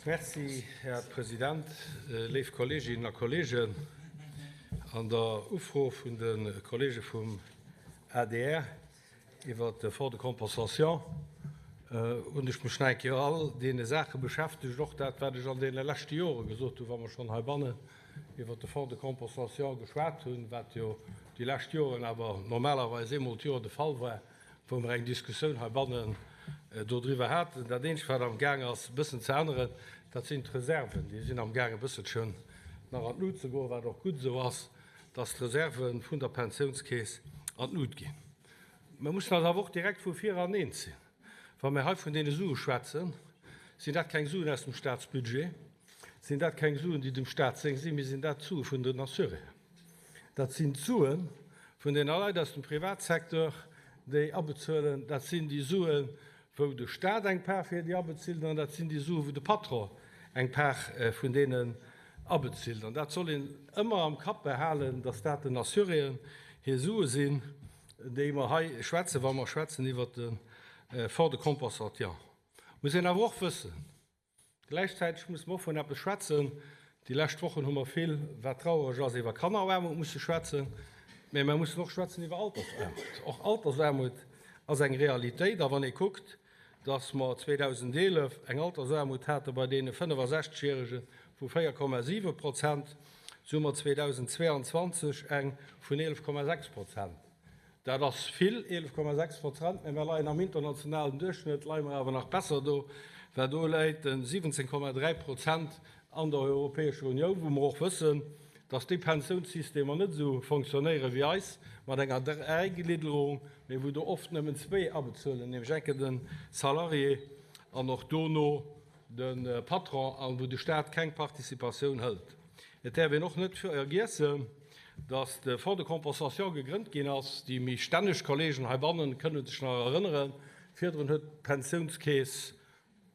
Merci, Här President. Léif Kolleeginnen a Kolleegen, an der Ufro vun de Kolleege vum adr iwwert de Fonds de compensation hunn ech mech nach eng Kéier all deene Saache beschäftegt, och dat, wat ech an deene leschte Jore gesot hunn, wa mer schonn heibannen iwwert de Fonds de compensation geschwat hunn, wat jo déi lescht Joren awer normalerweis eemol d'Joer de Fall war, wou mer eng Diskussioun heibannen dodriwwer haten. Dat Eenzegt, wat amgaang ass e bëssen ze änneren, dat sinn d'Reserven. Déi sinn amgaang e bësselchen nach an d'Lut ze goen, wat och gutt esou ass, dass d'Reserve vun der Pensiounskeess an d'Lut ginn. Mer mussen eis awer och direkt vu vir eran eens sinn, Wa mir hei vun deene Sue schwätzen, sinn dat keng Suen aus dem Staatsbudget, sinn dat keng Suen, déi dem Staat seng sinn, mee sinn dat d'Sue vun den Assuréen. Dat sinn d'Sue vun deene Leit aus dem Privatsecteur, déi abezuelen. Dat sinn déi Suen, wou de Staat eng Part fir déi abezilt, an dat sinn déi Suen, wou de Patron eng Part vun deenen abezilt. An dat soll een ëmmer am Kapp behalen, dass dat den Assuréen hir Sue sinn, déi mer hei schwätzen, wa mer schwätzen iwwert de Fonds de compensation. Muss een awer och wëssen, Gläichzäiteg musse mer och vun eppes schwätzen, déi lescht Wochen hu mer vill, wat traureg ass, iwwer Kanneraarmut musse schwätzen, mä mer mussen och schwätzen iwwer Altersaarmut. Och Altersaarmut ass eng Realitéit. A wann ee kuckt, dass mer 2011 eng Altersaarmut hate bei deene 65 Järege vu 4,7 Prozent, sou hu mer 2022 eng vun 11,6 Prozent. Dat ass vill, 11,6 Prozent, mä mir leien am internationalen Duerchschnëtt leie mer awer nach besser do, well do läit e 17,3 Prozent an der Europäescher Unioun, wou mer och wëssen, dass déi Pensiounssystemer net esou fonctionnéiere wéi eis mat enger Dräiglidderung, mä wou do oft nëmmen zwee abezuelen, nämlech enke de Salarié an och dono de Patron, a wou de Stat keng Participatioun hëlt. Et däerf een och net vergiessen, dass de Fonds de compensation gegrënnt ginn ass. Déi méi stänneg Kollegen heibannen kënnen sech nach erënneren, virdrun huet d'Pensiounskeess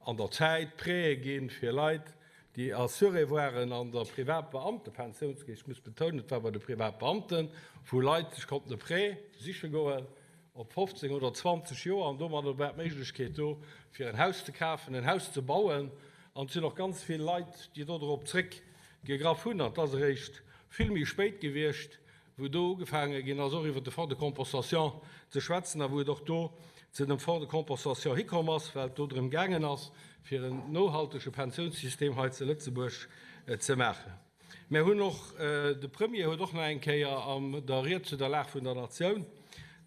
an der Zäit Prêtë gi fir Leit, déi Assuré waren an der Privatbeamtepensiounskeess. Ech muss betounen, et war bei de Privatbeamten, wou Leit sech konnten e Prêt siche goen op 15 oder 20 Joer an domadder war d'Méiglechkeet do, fir en Haus ze kafen, en Haus ze bauen. An et sinn och ganz vill Leit, déi do drop zréckgegraff hunn. An et ass eréischt vill méi spéit gewiescht, wou do ugefaange ginn ass, och iwwert de Fonds de compensation ze schwätzen a wou et och do zu dem Fonds de compensation hikomm ass, well et do drëm gaangen ass, fir en nohaltege Pensiounssystem hei zu Lëtzebuerg ze maachen. Mir hunn och, de Premier huet och nach eng Kéier an der Ried zu der Lag vun der Natioun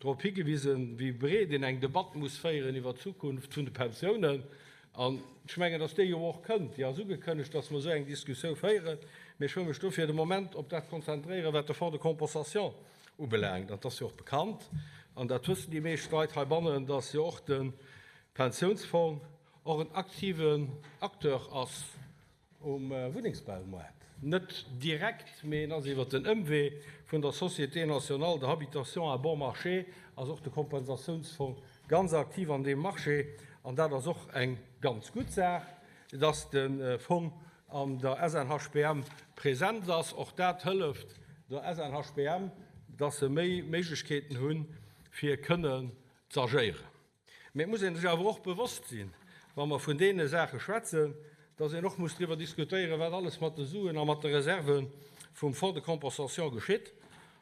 drop higewisen, wéi breet een eng Debatt muss féieren iwwert d'Zukunft vun de Pensiounen. An ech mengen, dass déi jo och kënnt. Déi ass ugekënnegt, dass mer esou eng Diskussioun féieren. Mee ech wëll mech dofir de Moment op dat konzentréieren, wat de Fonds de compensation ubelaangt. An et ass jo och bekannt, an dat wëssen déi meescht Leit heibannen, dass jo och de Pensiounsfong och en aktiven Acteur ass Um Wunnengsbaumaart, net direkt, mee en ass iwwer den Ëmwee vun der Société nationale de habitation à bon marché, ass och de Kompensatiounsfong ganz aktiv an deem Marché. An dat ass och eng ganz gutt Saach, dass de Fong an der SNHBM present ass. Och dat hëlleft der SNHBM, dass se méi Méiglechkeeten hunn, fir kënnen z'agéieren. Mee et muss ee sech awer och bewosst sinn, wa mer vun deene Saache schwätzen, dass een och muss driwwer diskutéieren, wat alles mat de Suen a mat de Reserve vum Fonds de compensation geschitt.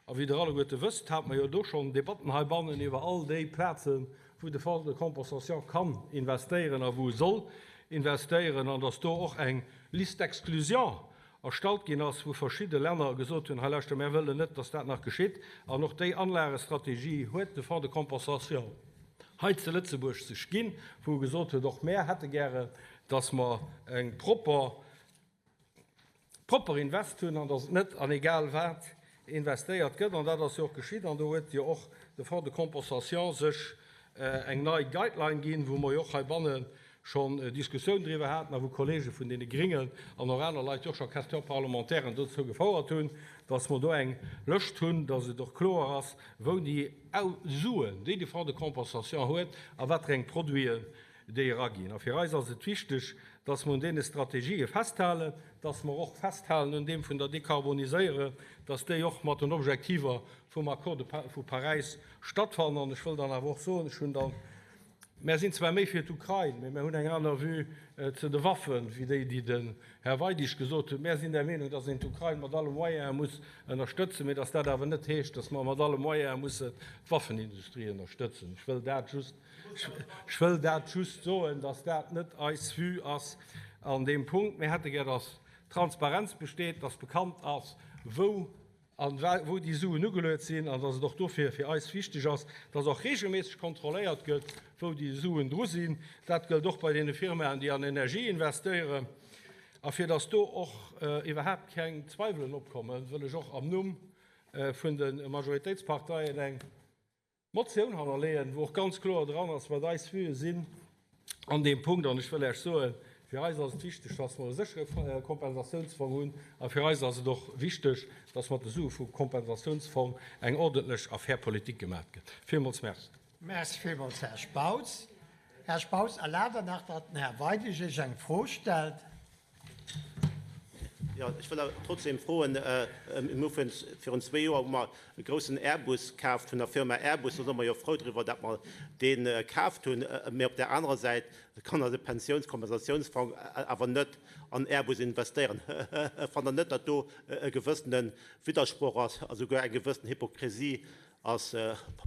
A wéi Der alleguerte wësst, hate mer jo do schonn Debatten heibannen iwwer all déi Plazen, wou de Fonds de compensation kann investéieren a wou e soll investéieren, an dass do och eng Liste d'exclusion erstallt ginn ass, wou verschidde Länner gesot hunn, hei lauschter, mär wëllen net, dass dat nach geschitt. An och déi Anlagestrategie huet de Fonds de compensation hei zu Lëtzebuerg sech ginn, wou e gesot huet, och mär hätte gären, dass mer eng propper, propper Invest hunn an dass et net an egal wat investéiert gëtt. An dat ass jo och geschitt. An do huet jo och de Fonds de compensation sech eng nei Guideline ginn, wou mer jo och heibanne schonn Diskussioun driwwer haten a wou Kollege vun deene Gringen an och aner Leit jo och scho Question-parlementairen dozou gefouert hunn, dass mer do eng Lëscht hunn, dass et och kloer ass, wou déi Suen, déi de Fonds de compensation huet, a wat fir eng Produiten déi eraginn. A fir eis ass et wichteg, dass mer un deene Strategië festhalen, dass mer och festhalen un deem vun der Dekarboniséieren, dass déi och mat den Objektiver vum Accord vu Paräis stattfannen. An ech wëll dann awer och soen, ech hunn dann. Mär sinn zwar méi fir d'Ukrain, mee mär hunn eng aner Vue zu de Waffen, wéi déi, déi den Här Weidig gesot huet. Mär sinn der Meenung, dass een d'Ukrain mat alle Moyene muss ënnerstëtzen, mee dass dat awer net heescht, dass mer mat alle Moyene mussen d'Waffenindustrie ënnerstëtzen. Ech wëll dat just, ech wëll dat just soen, dass dat net eis Vue ass an deem Punkt. Mir hätte gär, dass Transparenz besteet, dass bekannt ass, wou a wou déi Suen ugeluet sinn, an dass et och dofir fir eis wichteg ass, dass och regelméisseg kontrolléiert gëtt, wou déi Suen dru sinn. Dat gëllt och bei deene Firmaen, déi an Energie investéieren. A fir dass do och iwwerhaapt keng Zweiwelen opkommen, wëll ech och am Numm vun de Majoritéitsparteien eng Motioun hannerleeën, wou och ganz kloer dran ass, wat eis Vuë sinn an deem Punkt. An ech wëll Iech soen, fir eis ass et wichteg, dass mer e séchere Kompensatiounsfong hunn. A fir eis ass et och wichteg, dass mat de Sue vum Kompensatiounsfong eng ordentlech a fair Politik gemaach gëtt. Villmools Merci. Merci villmools, Här Spautz. Här Spautz, erlaabt Der nach, datt den Här Weidig Iech eng Fro stellt? Jo, ech wëll awer trotzdem froen, Mir hu virun zwee Joer hu mer e groussen Airbus kaaft vun der Firma Airbus. Do si mer jo frou driwwer, datt mer dee kaaft hunn. Mee op där anerer Säit kann eise Pensiounskompensatiounsfong awer net an Airbus investéieren. Fannt Der net, datt do e gewëssene Widdersproch ass a souguer eng gewëssen Hypokrisie ass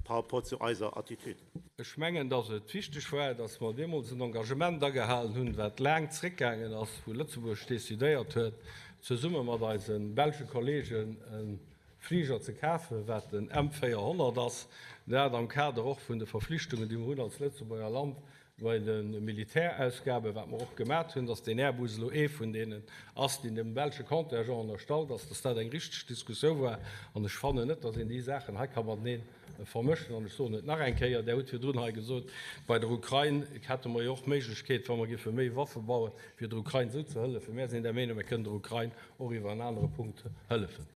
par rapport zu eiser Attitüd. Ech mengen, dass et wichteg war, dass mer deemools en Engagement agehalen hunn, wat laang zréckgaangen ass, wou Lëtzebuerg decidéiert huet, zesumme mat eise belsche Kollegen e Fliger ze kafen, wat den M400 ass, dat am Kader och vun de Verflichtungen, déi mer hunn als Lëtzebuerger Land Bei de Militärausgaben, wat mer och gemat hunn, dass deen Airbus elo ee vun deenen ass, deen dem belsche Contingent ënnerstallt ass, dass dat eng richteg Diskussioun war. An ech fannen net, dass een déi Saachen hei ka matenee vermëschen. An ech soen et nach eng Kéier, Der hutt virdrun hei gesot, bei der Ukrain hätte mer jo och d'Méiglechkeet, wa mer géife méi Waffe bauen, fir der Ukrain esou ze hëllefen. Mär sinn der Meenung, mir kënnen der Ukrain och iwwer en anere Punkt hëllefen.